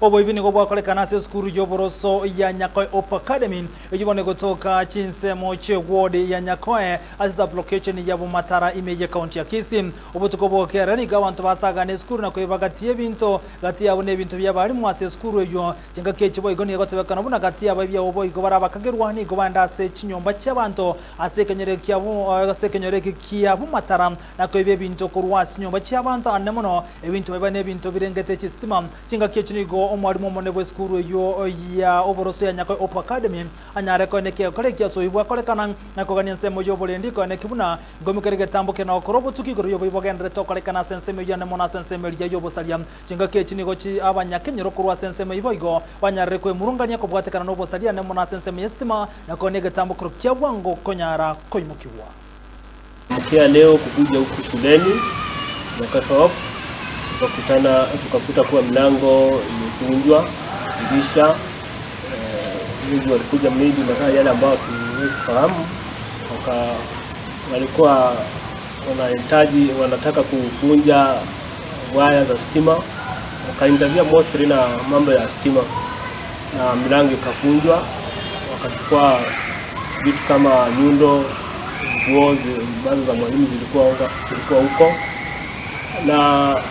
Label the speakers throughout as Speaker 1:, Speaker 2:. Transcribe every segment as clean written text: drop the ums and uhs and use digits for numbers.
Speaker 1: Oboibi nigo bwakorekana ase esukuru y'oboroso ya Nyakoe Hope Academy, eyio bono egotoka chinsemo chi'eward ya Nyakoe ase sub-location ya Bomatara ime y'ecounty ya Kisii. Obotuko bw'okerera nigo abanto basagana esukuru na koiba gati y'ebinto gati yabo na ebinto bi'abalimu ase esukuru eyio. Chingaki echi boigo nigo egotebekana buna gati y'abaibi abwo boigo bare abakagerwa nigo baenda ase chinyomba chi'abanto ase ekenyoro ase ekenyoro eke kia Bomatara na koiba ebinto korwa ase chinyomba chi'abanto anene mono ebinto baiba nebinto birengete chistima. Chingaki echi nigo omwalimu omonene bw'esukuru eyio ya oboroso ya Nyakoe Hope Academy anyare koenekia egekora ekia ase oibwe akorekana na kogania ensemo y'oborendi koeneki buna nkoimokeria egetambo kena gokora obotuki igoro y'oboibi bogendererete okorekana ase ensemo eyio ane mono ase ensemo eria y'obosaria. Chingaki echi nigo chi abanyakenyoro korwa ase ensemo eyio boigo banyarire kwemurungania kobwatekana n'obosaria ane mono ase ensemo y'esitima na koenia egetambo kero kia bwango konyara koimokigwa.
Speaker 2: Mkia leo kukuja huku shuleni Nyakoe Hope tukakutana tukakuta kuwa milango imevunjwa, dirisha wezi walikuja maybe masaa yale ambayo hatuwezi fahamu, waka walikuwa wanahitaji wanataka kuvunja waya za stima, wakainterfere mostly na mambo ya stima na milango ikavunjwa, wakachukua vitu kama nyundo, nguo ambazo za mwalimu zilikuwa huko na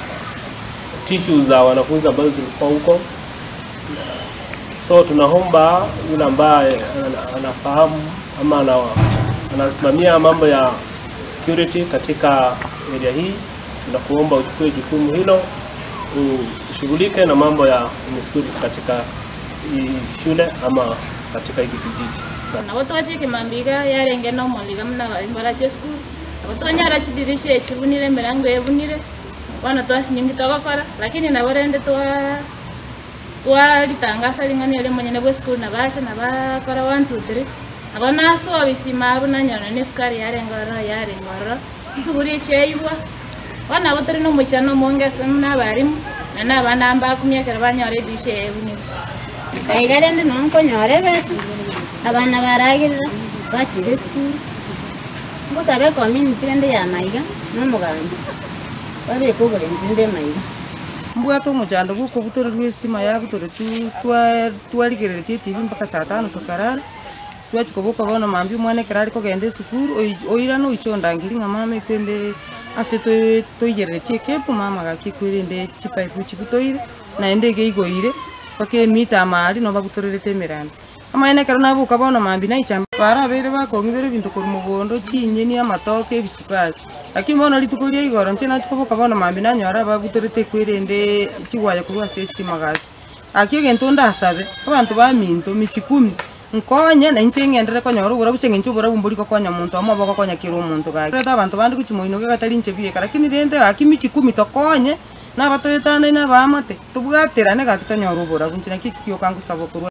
Speaker 2: tishu za wanafunzi ambazo zilikuwa huko. So tunaomba yule ambaye anafahamu ama anasimamia mambo ya security katika area hii, tunakuomba uchukue jukumu hilo, ushughulike na mambo ya security katika hii shule ama katika hiki kijiji.
Speaker 3: Nabo twachike mambiga yarenge na omoriga muna bari barache esukuru, nabo twanyora chidirisha echibunire emirango ebunire, bono twasinyingi togokora, lakini nabo rende twaritangaza ring'ana erio omonyene bwa esukuru nabacha nabakora 1 2 3, nabo nasoa obisima abwo nanyora na esukari yarenge ororo yarenge ororo, chisuguri echiaibwa, bono nabo tori na omochano omonge ase buna abarimu, na na abana mbakumia ekero banyora edirisha ebunire.
Speaker 4: Aiga rende noo nkonyora ebesa, abana baragirira, bachire esukuru, ngosaba ecommunity rende ya maiga na omogambi, babeke oborendi rende maiga.
Speaker 5: Mbwate omochando bwa okobutorerwa estima yabutoretwe twa twarigereretie etv mpaka saa tano tokarara, twachia koboka bono mambia omwana ekero are kogenda esukuru oirana oiche ondangeri ng'a mama ekwende ase toigereretie ekepu mama gaki ekwerende chipipe chibutoire, naende iga eigoire, mpaka emita amaari nabo babutorerete emeranda. Amaene ekero naboka bono mambia naicha barabeire bakong'ibera ebinto korwa mogondo, chinyeni, amatoke, ebisukari. Lakini bono rituko ria igoro inche nachia koboka bono mambia nanyora babutorete ekwerende chigwaya korwa ase estima gaki. Gaki egento ndasabe, abanto baminto michi kumi, nkonye na inche ng'enderere konyora oborabu ase eng'encho oborabu mbori gokonya monto omo bogokonya kera omonto gaki. Reta abanto bande gochia moino gatari inche bieka, lakini rende gaki michi kumi tokonye, na abatoetanaine abaamate, tobwaterane gaki tonyore oborabu inche naki ekio gioka ngosaba korwa.